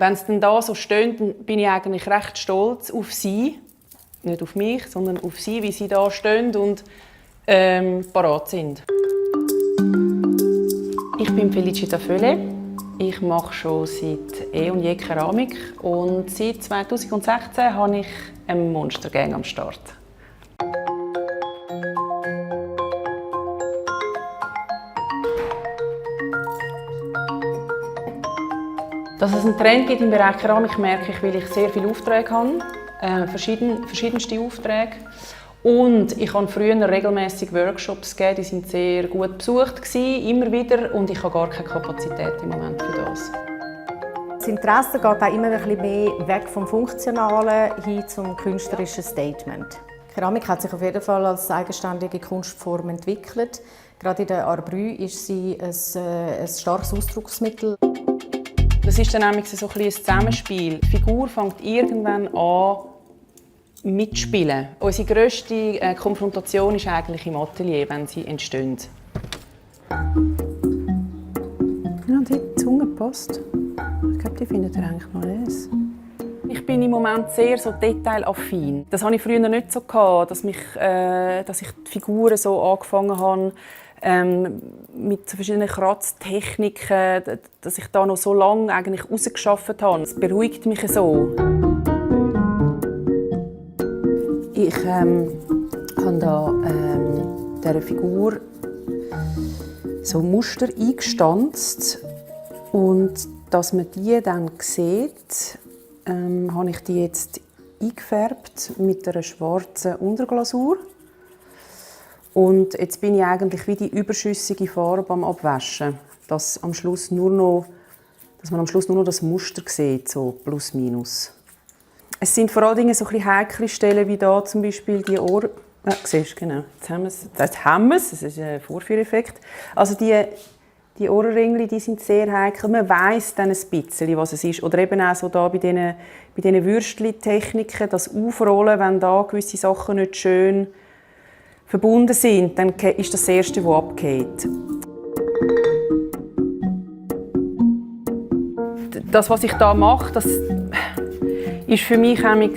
Wenn es dann da so steht, dann bin ich eigentlich recht stolz auf sie. Nicht auf mich, sondern auf sie, wie sie da stehen und parat sind. Ich bin Felicita Föhle. Ich mache schon seit eh und je Keramik und seit 2016 habe ich eine Monstergang am Start. Dass es einen Trend gibt im Bereich Keramik, merke ich, weil ich sehr viele Aufträge habe, verschiedenste Aufträge. Und ich habe früher regelmäßig Workshops gegeben, die sind sehr gut besucht gewesen, immer wieder, und ich habe gar keine Kapazität im Moment für das. Das Interesse geht auch immer ein bisschen mehr weg vom Funktionalen hin zum künstlerischen Statement. Keramik hat sich auf jeden Fall als eigenständige Kunstform entwickelt. Gerade in der Art Brut ist sie ein starkes Ausdrucksmittel. Das ist dann nämlich so ein Zusammenspiel. Die Figur fängt irgendwann an mitspielen. Unsere grösste Konfrontation ist eigentlich im Atelier, wenn sie entstehen. Ja, die Zunge passt. Ich glaube, die findet ihr eigentlich noch les. Ich bin im Moment sehr so detailaffin. Das hatte ich früher nicht so gehabt, dass ich die Figuren so angefangen habe. Mit verschiedenen Kratztechniken, dass ich da noch so lange eigentlich rausgeschafft habe. Das beruhigt mich so. Ich habe da dieser Figur so Muster eingestanzt und dass man die dann sieht, habe ich die jetzt eingefärbt mit einer schwarzen Unterglasur. Und jetzt bin ich eigentlich wie die überschüssige Farbe am Abwaschen, dass man am Schluss nur noch das Muster sieht, so plus minus. Es sind vor allem so heikle Stellen wie hier zum Beispiel die Ohren. Ja, siehst du, genau. Jetzt haben wir es. Das ist ein Vorführeffekt. Also die Ohrenringli, die sind sehr heikel. Man weiss dann ein bisschen, was es ist. Oder eben auch so da bei diesen Würstchen-Techniken, das Aufrollen, wenn da gewisse Sachen nicht schön verbunden sind, dann ist das Erste, was abgeht. Das, was ich hier mache, das ist für mich ein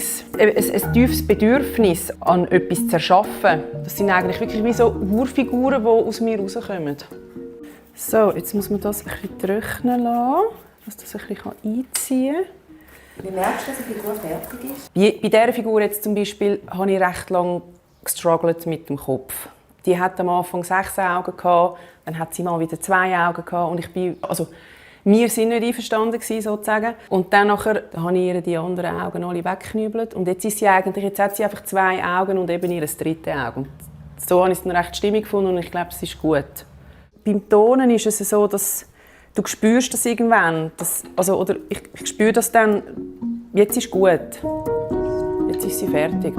tiefes Bedürfnis, an etwas zu erschaffen. Das sind eigentlich wirklich wie so Urfiguren, die aus mir rauskommen. So, jetzt muss man das ein bisschen trocknen lassen, dass das ein bisschen einziehen kann. Wie merkst du, dass die Figur fertig ist? Bei dieser Figur jetzt zum Beispiel habe ich recht lange gestruggelt mit dem Kopf. Die hat am Anfang 6 Augen gehabt, dann hat sie mal wieder 2 Augen gehabt und wir sind nicht einverstanden sozusagen. Und dann habe ich ihr die anderen Augen alle weggeknübelt und jetzt hat sie einfach 2 Augen und eben ihr drittes Auge. Und so habe ich es dann recht stimmig gefunden und ich glaube, es ist gut. Beim Tonen ist es so, dass du spürst das irgendwann, ich spüre das dann, jetzt ist gut, jetzt ist sie fertig.